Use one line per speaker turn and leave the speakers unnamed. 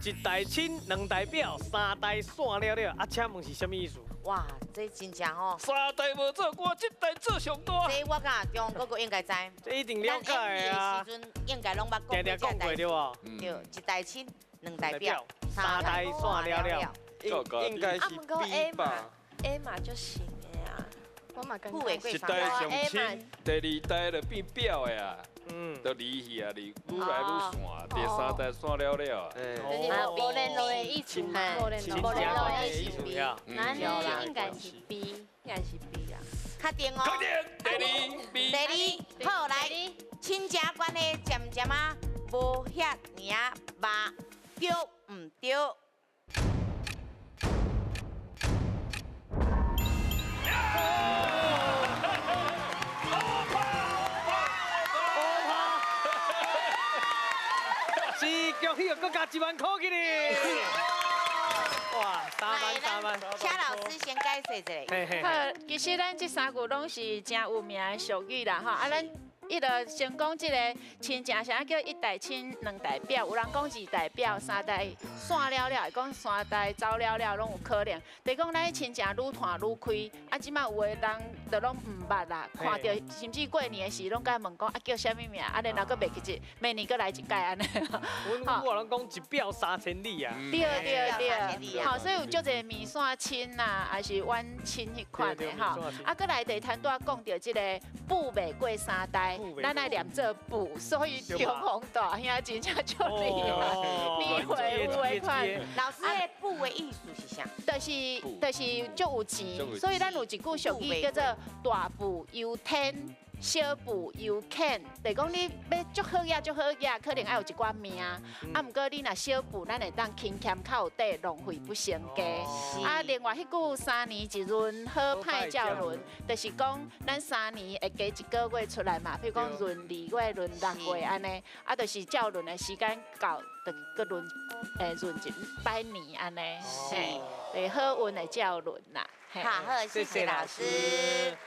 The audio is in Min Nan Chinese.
一代親，兩代表，三代散了了。啊，請問是啥物意思？
哇，這真正吼。
三代無做，我這代做上大。
這我佮中哥哥應該知。
這一定了解啊。
時陣應該攏捌
講過，講過對無？
對，一代親，兩代表，
三代散了了。
應該是 B 吧
？A 嘛就行的啊。
我嘛感覺。
一代上親，第二代就變表的啊。都離去啊，離愈來愈散，第三代散了了啊。
無聯絡的意思，無聯絡，無聯絡的意思。那呢應該是 B，
應該是 B 啊。
確定哦。
確定。第二 B。
第二，好來，親情關係漸漸仔無遐爾仔肉，對毋對？
是恭喜閣加1萬塊去哩！哇，3萬3萬！
請老師先解釋一下。
好，其實咱這三句攏是誠有名的俗語啦，吼啊，咱。伊就先講這個親情，啥叫一代親，兩代表？有人講二代表，三代散了了，會講三代走了了，攏有可能。就是講咱親情愈傳愈開，啊，這擺有的人就攏毋捌啦，看著甚至過年的時攏共問講啊叫啥物名，啊然後閣袂記得，明年閣來一擺按呢。
阮有人講一表三千里啊。
對對對，好，所以有足濟麵線親啊，抑是遠親彼款的吼。啊，閣來第頭拄仔講著這個富袂過三代。咱愛念做富，所以中鋒大兄真正足厲害，你會有的款。
老師的富的意思是啥？
就是足有錢，所以咱有一句俗語叫做大步憂天，小步憂慳，就是講你欲足好額足好額，可能愛有一寡命。啊，毋過你若小富，咱會當勤儉較有底，浪費不成家。啊，另外彼句三年一閏，好歹照輪，就是講咱三年會加一個月出來嘛。比如講閏2月、閏6月按呢，啊，就是照輪的時間到，就閣閏，閏一擺年按呢，嘿，好運的照輪啦。
好，好，謝謝老師。